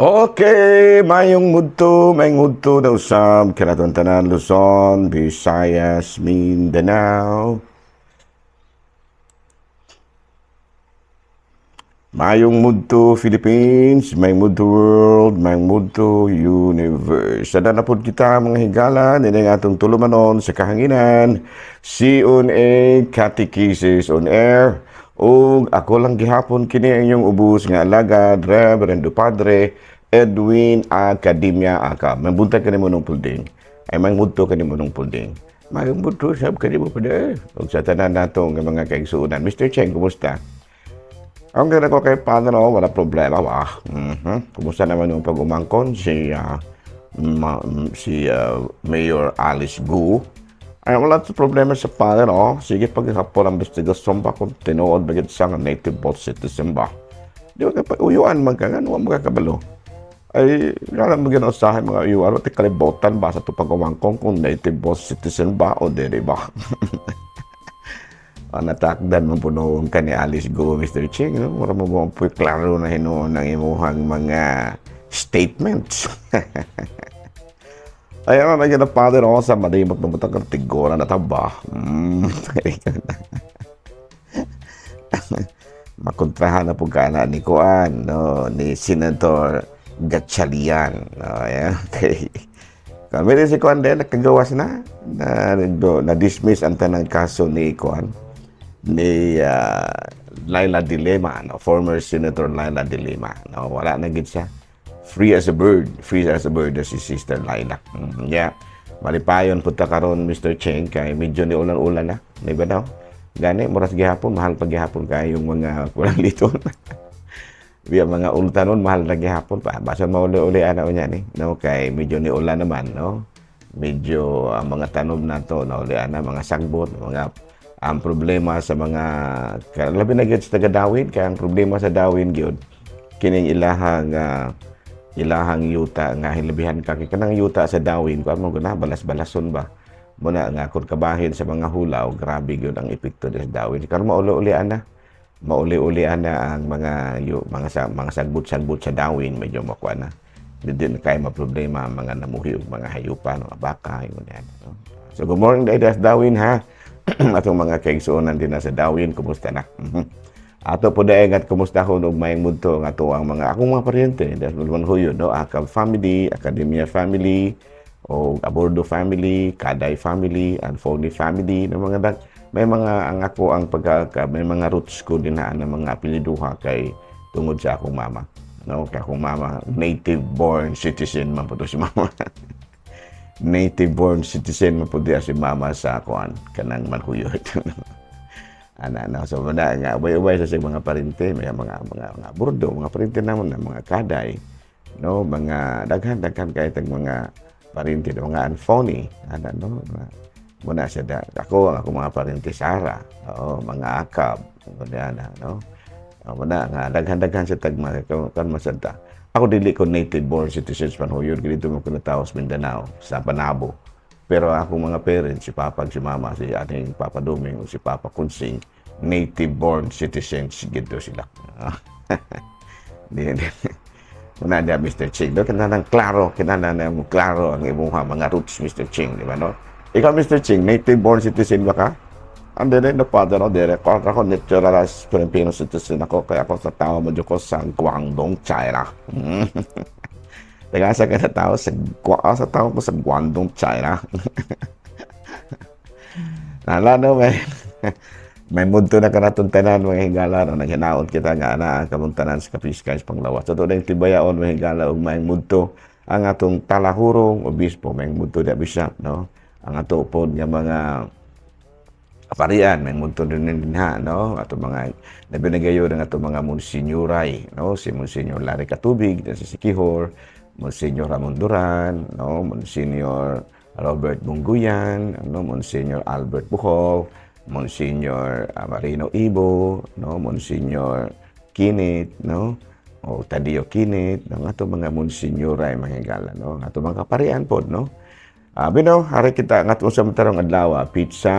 Okay, mayong mudto na usab kanaton tanan, Luzon, Visayas, Mindanao. Mayong mudto Philippines, mayong mudto world, mayong mudto universe. Sada na pod kita, mga higala, nini nga atong tulumanon sa kahanginan, C&A Catechesis on Air. Ug ako lang gihapon kini ang inyong ubos nga alagad, Reverendo Padre Edwin Academia Aka. Mabuntag kanimo nung pulding. Ay, mangmudto kanimo nung pulding. Mayong mudto sab kanimo, Padre. Ug sa tanan nato nga mga kaigsuonan. Mr. Cheng, kumusta? Ang ganda ko kay Father, no, wala problema ba? Kumusta naman yung pag-umangkon si Mayor Alice Guo? Ay, wala sa problema sa Father, no? Sige, paghapon ang investigasyon ba kung tinuod ba siya nga native born citizen ba? Di ba kapag uyuan man ka, nga, mo kakabalo? Ay, wala mo ginausahay mga uyuan, wala kalibutan ba sa ito pag-umangkon kung native born citizen ba o dili ba? Natakdan mo punoon ka ni Alice Guo, Mr. Ching. No? Mura mo mo po klaro na hinuon ang imuhang mga statements. Ay, ano na gina, Father, oh, sa madimot na butang kang tigora na taba. Makontrahan na po ka na ni Kuan, no, ni Senator Gatchalian. No, ayan, okay. Kami rin si Kuan din, nakagawas na, na, na dismiss ang tanang kaso ni Kuan, ni Leila de Lima, no? Former Senator Leila de Lima. No? Wala na gid siya. Free as a bird. Free as a bird na si Sister Leila. Yeah. Malipayon punta karon, Mr. Cheng, kay medyo ni ulan-ulan na. Di ba daw? Gani, muras gihapon, mahal pa gihapon kay yung mga kulang dito. Biya mga ultanon, mahal na gihapon pa. Basta mauli-uli ana unya ni. No, kay medyo ni ulan naman, no? Medyo ang mga tanom nato nauli ana, mga sagbot, mga ang problema sa mga labi na gyud sa taga Dauin, kay ang problema sa Dauin gyud kining ilahang yuta nga hilabihan ka kay kanang yuta sa Dauin kuan mo guna balas-balason ba muna nga kun kabahin sa mga hulaw, grabe gyud ang epekto sa Dauin. Karon mauli-uli ana, mauli-uli ana ang mga yu, mga sa, mga sagbot-sagbot sa Dauin, medyo makuha na di na kay maproblema ang mga namuhi ug mga hayupan, mga baka ingon yan, no? So good morning dai sa Dauin ha. Atong mga kaigsuonan din na sa Dauin, kumusta na? Ato po dahil at kumusta ko og mayong mudto ang ato ang mga akong mga paryente dahil man huyo, no, Akab family, Academia family, o Abordo family, Kaday family, and Foley family, no, mga dag, may mga ang ako ang pagka may mga roots ko din na ang mga apelyiduha kay tungod sa akong mama, no, kay akong mama native born citizen man po to si mama. Native born citizen man po diya si mama sa kuan kanang manhuyod. Ana na, so wala nga ubay-ubay sa siyang mga parente, may mga burdo, mga parente namon na mga kaday, no, mga daghan-daghan kay tag mga parente, mga anfoni, ana, no, muna siya da, ako ang akong mga parente Sara, oo, mga akab, ana, no, muna nga daghan-daghan sa tag mga kan masanta. Ako dili ko native born citizens manhuyod, dito mo ko natawo sa Mindanao, sa Panabo. Pero akong mga parents, si Papa si Mama, si ating Papa Doming o si Papa Kunsing, native born citizens gito sila. Di, di. Muna niya, Mr. Ching. Do, kinahanglan klaro, kinahanglan mo klaro ang imong mga roots, Mr. Ching, di ba, no? Ikaw, Mr. Ching, native born citizen ba ka? Ang dere na father, no, dere. Ko ako naturalized Filipino citizen ako, kaya ako sa tao mo ko sa Guangdong, China. Taga sa ka na tao sa sa tao ko sa Guangdong, China. Nala, no, may mudto na kanatong tanan, mga higala, no, naghinaot kita nga ana ang kamuntanan sa Kapiskay sa Panglawas. Totoo na yung tibayaon, mga higala, ug may mudto ang atong talahurong obispo, may mudto di bishop, no? Ang ato pod nga mga kaparian, may mudto din din ha, no? Ato mga nabinagayo ng ato mga monsenyuray, no? Si Monsignor Larry Katubig, sa Siquijor, Monsignor Ramon Duran, no? Monsignor Robert Bunguyan, no? Monsignor Albert Buhol, Monsignor Marino Ibo, no? Monsignor Kinit, no? O Tadio Kinit, no? Ato mga monsenyuray, mga higala, no? Ato mga kaparian pod, no? Bino, hari kita nga sa matarong adlaw, pizza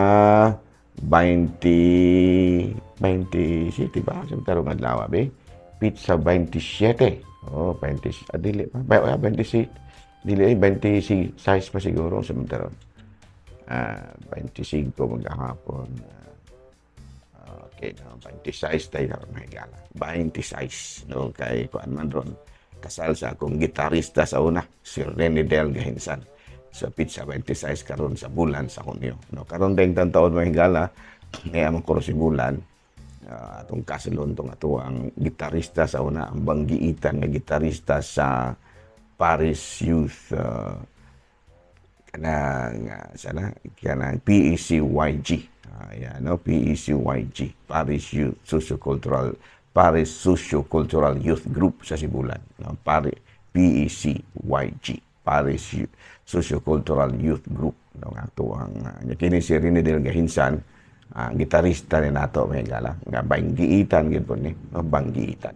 20 27 ba? Sa matarong adlaw, be? Pizza 27. Oh, 20, ah, dili pa. Ba, 26, dili ay 26 pa siguro sa ron. 25 maghapon. Okay, no, 26 tayo na mga higala. 26, no, kay kuan man ron. Kasal sa akong gitarista sa una, si Rene Del Gahinsan. Sa petsa 26 karon sa bulan sa Hunyo. No, karon ding taon, mga higala, ngaya man ko si bulan, atong kasilon tong ato ang gitarista sa una, ang banggiitan nga gitarista sa Paris Youth, kanang sana kanang PECYG. Yan, no, PECYG, Paris Youth Sociocultural, Paris Sociocultural Youth Group sa Sibulan, no? Pari PECYG, Paris Youth Sociocultural Youth Group, no? Ato ang kini si Rene Del Gahinsan, ang gitarista ni nato, mga higala, nga banggiitan gyud po ni, no? Banggiitan.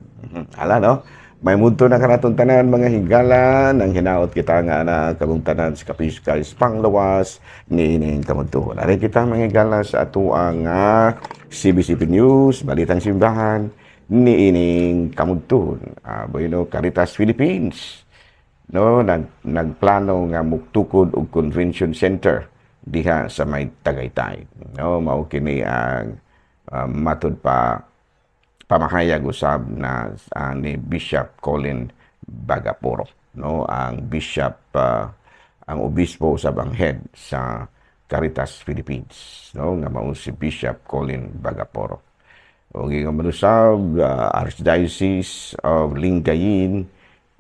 Hala, no, may mudto na kanatong tanan, mga higala, nang hinaot kita nga na kamong tanan sa kapiskay panglawas ni ining kamudtuhon. Ari kita, mga higala, sa atuang CBCP News, Balitang Simbahan ni ining kamudtuhon. Bueno, Caritas Philippines, no, nagplano nga muktukod og convention center diha sa may Tagaytay. No, mao kini ang matud pa pamahayag usab na ni Bishop Colin Bagaporo, no, ang bishop, ang obispo usab ang head sa Caritas Philippines, no, nga mao si Bishop Colin Bagaporo. O giingon man usab, Archdiocese of Lingayen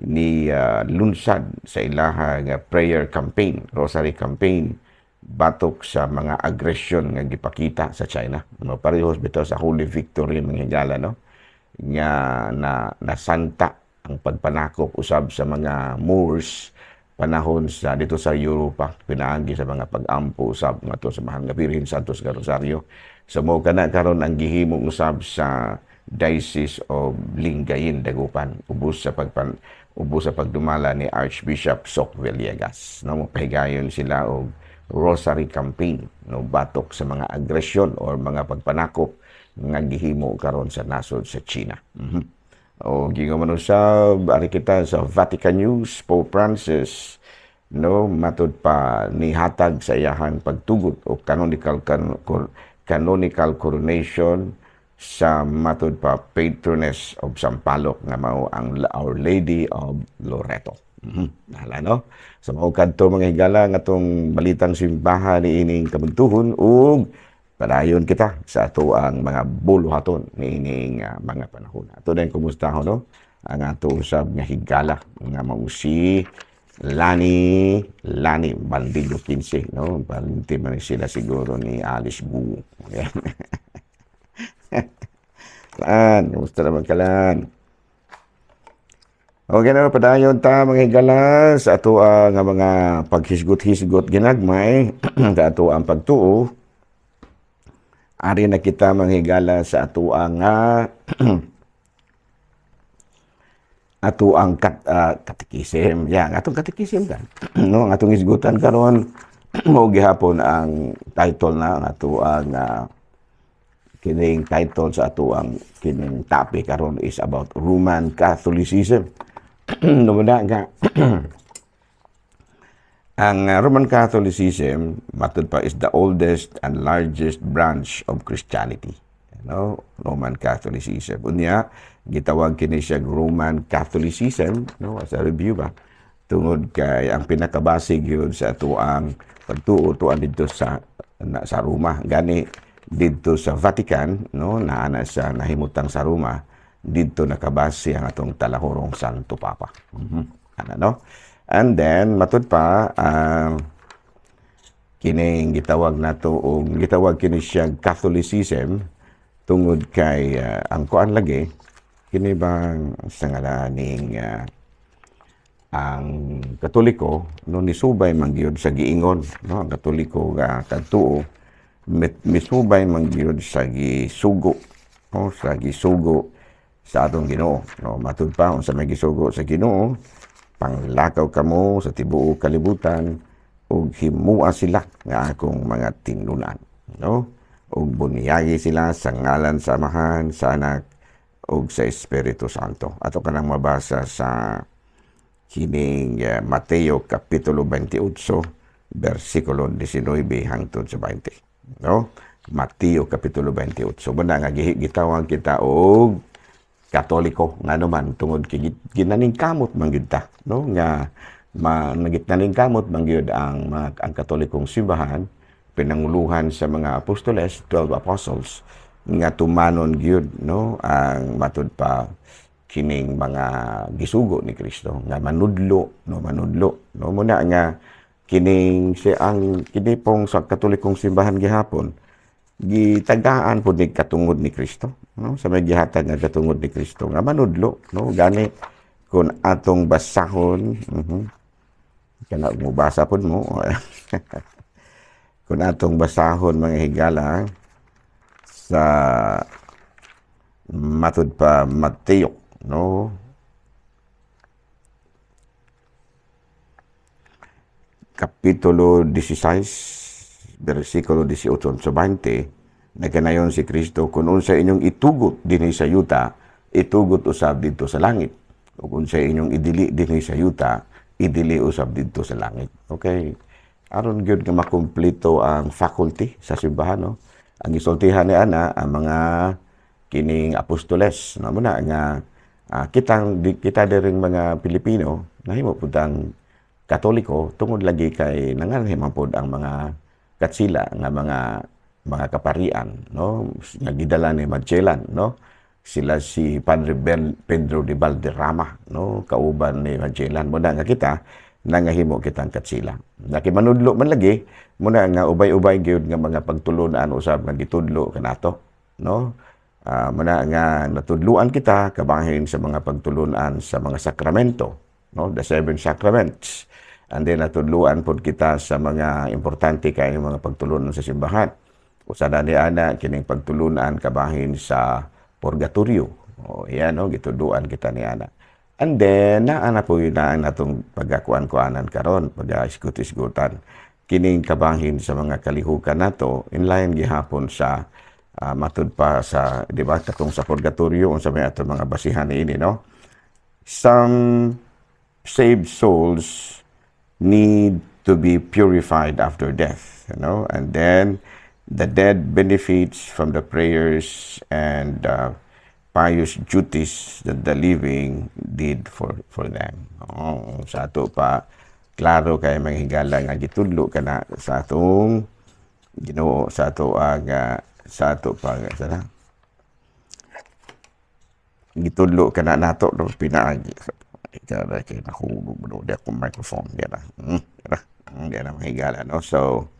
ni lunsad sa ilaha nga prayer campaign, rosary campaign, batok sa mga aggression nga gipakita sa China. No, parehos bitaw sa Holy Victory, mga higala, no, nga na nasanta ang pagpanakop usab sa mga Moors panahon sa dito sa Europa pinaagi sa mga pag-ampo usab ngadto sa Mahal nga Birhen Santos nga Rosario. So mao kana karon ang gihimo usab sa Diocese of Lingayen Dagupan ubos sa pagdumala ni Archbishop Sok Villegas, no? Mopahigayon sila og rosary campaign, no, batok sa mga aggression or mga pagpanakop nga gihimo karon sa nasod sa China. O giingon man usab, ari kita sa Vatican News, Pope Francis, no, matud pa nihatag sa iyahang pagtugot o canonical coronation sa matud pa patroness of Sampaloc nga mao ang Our Lady of Loreto. Hala, no? So mao kadto, mga higala, nga atong Balitang Simbahan ni ining kabuntuhon ug padayon kita sa ato ang mga buluhaton niining mga panahon. Ato din kumustahon, no, ang ato usab nga higala nga mao si Lani Lani Bandillo 15, no? Parinti man sila siguro ni Alice Guo. Lan, kumusta naman ka, Lan? Okay na, padayon ta, mga higala, sa ato nga mga paghisgot-hisgot ginagmay sa ato ang pagtuo. Ari na kita, mga higala, sa ato ang ato ang katekisim. Ya, atong katekisim kan. No, ang atong hisgutan karon mao gihapon ang title na ang ato ang kining title sa ato ang kining topic karon is about Roman Catholicism. No na nga ang Roman Catholicism matud pa is the oldest and largest branch of Christianity. No, Roman Catholicism. Unya, gitawag kini siya Roman Catholicism, no, sa review ba? Tungod kay ang pinakabase gyud sa atuang pagtuo tuan didto sa Roma. Gani didto sa Vatican, no, naa na sa nahimutang sa Roma, didto nakabase ang atong talahurong Santo Papa. Ano, no? And then matud pa, kining gitawag nato og gitawag kini siya Catholicism tungod kay ang kuan lagi kini bang sa ngalaning ang Katoliko, no, nisubay man gyud sa giingon, no, ang Katoliko nga kadtuo misubay man gyud sa gisugo, no, sa gisugo sa atong Ginoo, no? Matud pa, unsa may gisugo sa Ginoo? "Panglakaw kamo sa tibuok kalibutan ug himua sila nga akong mga tinun-an," no, ug bunyagi sila sa ngalan sa Amahan, sa Anak ug sa Espiritu Santo. Ato kanang mabasa sa kining Mateo kapitulo 28 bersikulo 19 hangtod sa 20. No? Mateo kapitulo 28. Muna nga gitawag kita og Katoliko, ngano man, tungod kay ginaningkamot man gyud ta, no, nga nagitnaningkamot man gyud ang mga, ang Katolikong simbahan pinanguluhan sa mga apostoles, 12 apostles, nga tumanon gyud, no, ang matud pa kining mga gisugo ni Kristo nga manudlo, no, manudlo, no. Muna nga kining si ang kini pong sa Katolikong simbahan gihapon gitagaan pud ni katungod ni Kristo, no, sa may gihatag nga katungod ni Kristo nga manudlo, no. Gani kun atong basahon, kana mubasa pud mo, kung atong basahon, mga higala, sa matud pa Mateo, no, kapitulo 16 bersikulo 18 sa 20, nagkanayon si Kristo, "Kung unsa inyong itugot dinhi sa yuta, itugot usab didto sa langit, ug unsa inyong idili dinhi sa yuta, idili usab didto sa langit." Okay, aron gyud nga makumpleto ang faculty sa simbahan, no. Ang gisultihan ni ana ang mga kining apostoles, no. Muna nga kitang kita diring mga Pilipino nahimo pud ang Katoliko tungod lagi kay nanganhi man pud ang mga katsila nga mga kaparian, no, nga gidala ni Magellan, no. Sila si Padre Pedro de Valderrama, no, kauban ni Magellan. Muna nga kita nangahimo kitang katsila. Nakimanudlo man lagi, muna nga ubay-ubay gyud nga mga pagtulunan usab nga gitudlo kanato, no. Muna nga natudluan kita kabahin sa mga pagtulunan sa mga sakramento, no, the seven sacraments. And then natudluan pod kita sa mga importante kay mga pagtulunan sa simbahan. Usa na ni ana kining pagtulunan kabahin sa purgatorio. O yan, no, gitudluan kita ni ana. And then naa na po yun na ang natong pagkakuan-kuanan karon, pag-isgut-isgutan kining kabahin sa mga kalihukan nato in line gihapon sa matud pa sa, di ba, katong sa purgatorio, unsa may atong mga basihan niini, no. Some saved souls need to be purified after death, and then the dead benefits from the prayers and pious duties that the living did for them. Oh, sa ato pa klaro kay mga higala nga gitudlo kana sa atong Ginoo, sa ato ang sa ato pa sa gitudlo kana nato, no, pinaagi ikaw kay nahulog mo di akong microphone di na di na di na, mga higala, no. So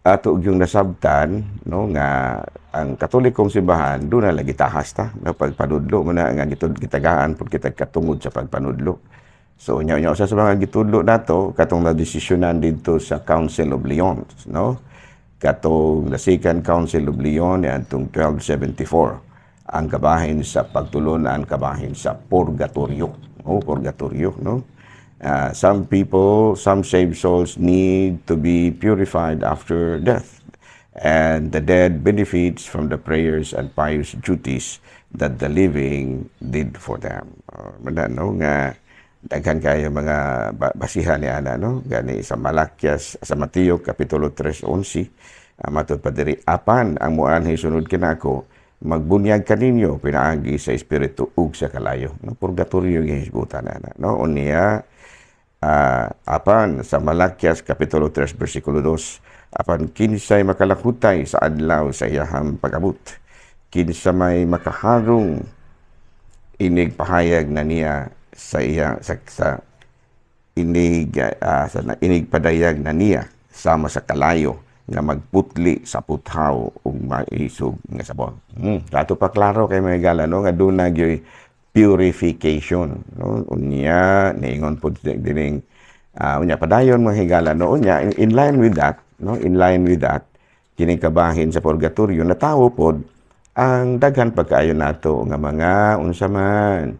ato yung nasabtan, no, nga ang Katolikong simbahan doon na lagi tahas ta no pagpanudlo. Mo na nga gitagaan pud kita katungod sa pagpanudlo. So unya unya usa sa mga gitudlo nato katong nadesisyonan didto sa Council of Lyon, no, katong the Second Council of Lyon atong 1274, ang kabahin sa pagtulunan kabahin sa purgatorio, oh, purgatorio, no. Some people, some saved souls need to be purified after death, and the dead benefits from the prayers and pious duties that the living did for them. No, nga daghan kayo mga basihan ni ana, no. Gani sa Malakias, sa Mateo kapitulo 3:11, matud pa diri, "Apan ang muanhi sunod kinako, magbunyag kaninyo pinaagi sa espiritu ug sa kalayo," no. Purgatorio gihisgutan ana, no. Unya apan sa Malakias kapitulo 3 bersikulo 2, "Apan kinsay makalakutay sa adlaw sa iyahang pag-abot? Kinsa may makaharong inig pahayag na niya sa iya sa inig sa inig padayag na niya sama sa kalayo nga magputli sa puthaw ug maisog nga sabon?" Dato pa klaro kay mga gala, no, nga duna gyud purification, no. Unya niingon pud dining unya padayon, mga higala, no. Unya in line with that, no, in line with that kining kabahin sa purgatorio, natawo pod ang daghan pagkaayo nato nga mga unsa man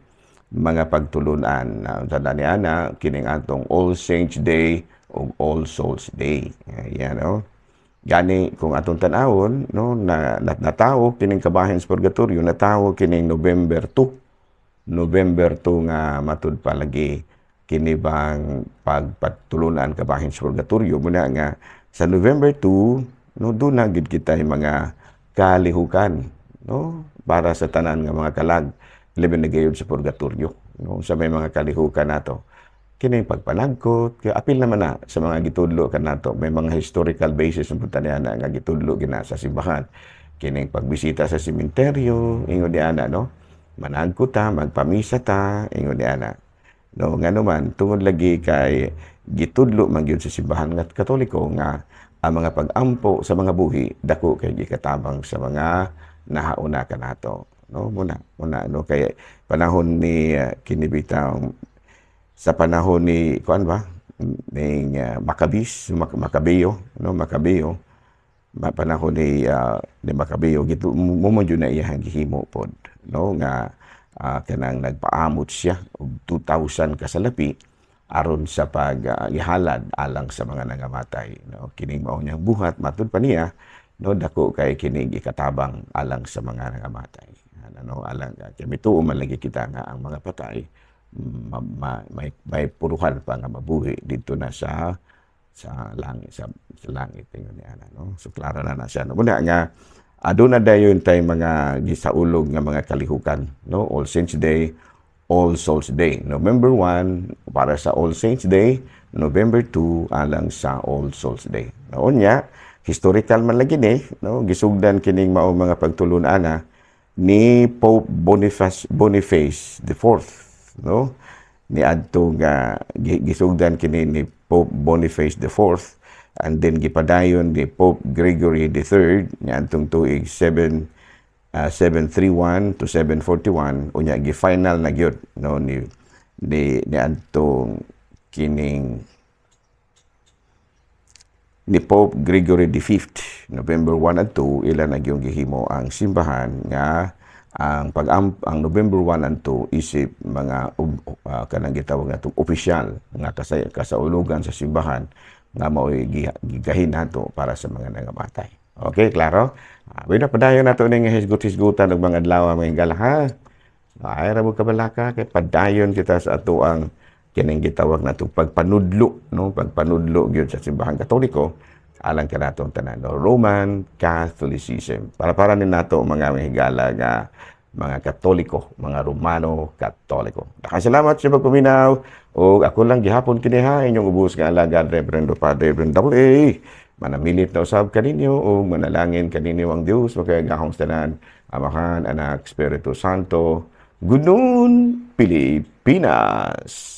mga pagtulunan na unsa na ni ana kining atong All Saints Day o All Souls Day. Ayan, no. Gani kung atong tan-awon, no, na natawo kining kabahin sa purgatorio, natawo kining November 2. November 2 nga matud pa lagi kini bang pagpatulunan kabahin sa purgatorio. Muna nga sa November 2, no, duna gid kita mga kalihukan, no, para sa tanan nga mga kalag, labi na gayud sa purgatorio, no. Sa may mga kalihukan nato kini pagpanagkot, kaya apil naman na sa mga gitudlo kanato, may mga historical basis ang punta niya nga gitudlo gina sa simbahan kining pagbisita sa sementeryo, ingon ni ana, no, managkot ta, magpamisa ta, ingon ni ana, no. Ngano man, tungod lagi kay gitudlo man gyud sa Simbahan nga Katoliko nga ang mga pag-ampo sa mga buhi dako kay gikatabang sa mga nahauna kanato, no. Muna muna, no, kay panahon ni kini bitaw sa panahon ni kuan ba ning Maccabees, Macabeo, no, Macabeo, panahon ni Macabeo gitu mo mo na iyang gihimo pod, no, nga kanang nagpaamot siya og 2000 kasalapi aron sa pag gihalad alang sa mga nangamatay, no. Kining mao niyang buhat, matud pa niya, no, dako kay kini gikatabang alang sa mga nangamatay, ano, alang kay mituo man lagi kita nga ang mga patay ma, ma, may puruhan pa nga mabuhi dito na sa langit, sa langit, ingon ni ana, no. So klaro na na siya, no. Muna nga aduna dayon tay mga gisaulog nga mga kalihukan, no: All Saints Day, All Souls Day. November 1 para sa All Saints Day, November 2 alang sa All Souls Day. No, unya historical man lagi ni, no, gisugdan kining mao mga pagtulun-ana ni Pope Boniface the Fourth, no, ni adto nga gisugdan kini ni Pope Boniface the Fourth and then gipadayon ni Pope Gregory the Third ni adtong tuig 7 731 to 741. Unya gi-final na gyud, no, ni adtong kining ni Pope Gregory V, November 1 and 2, ila na gyud gihimo ang simbahan nga ang November 1 and 2 isip mga kanang gitawag natong opisyal nga kasaulugan sa simbahan nga mao'y gigahin nato para sa mga nangamatay. Okay, klaro? Bueno, padayon nato ning hisgot-hisgutan og mga adlaw, mga higala, ha. Ay ra mo kabalaka kay padayon kita sa ato ang kining gitawag natong pagpanudlo, no, pagpanudlo gyud sa Simbahan Katoliko alang kanatong tanan, no? Roman Catholicism. Para ni nato mga higala nga mga Katoliko, mga Romano Katoliko. Daghang salamat sa pagpaminaw. O ako lang gihapon kini ha, inyong ubos nga alagad, Reverendo Padre Reverend Double A. Manamilit na usab kaninyo o manalangin kaninyo ang Dios makagagahom tanan, Amahan, Anak, Espiritu Santo. Good noon, Pilipinas!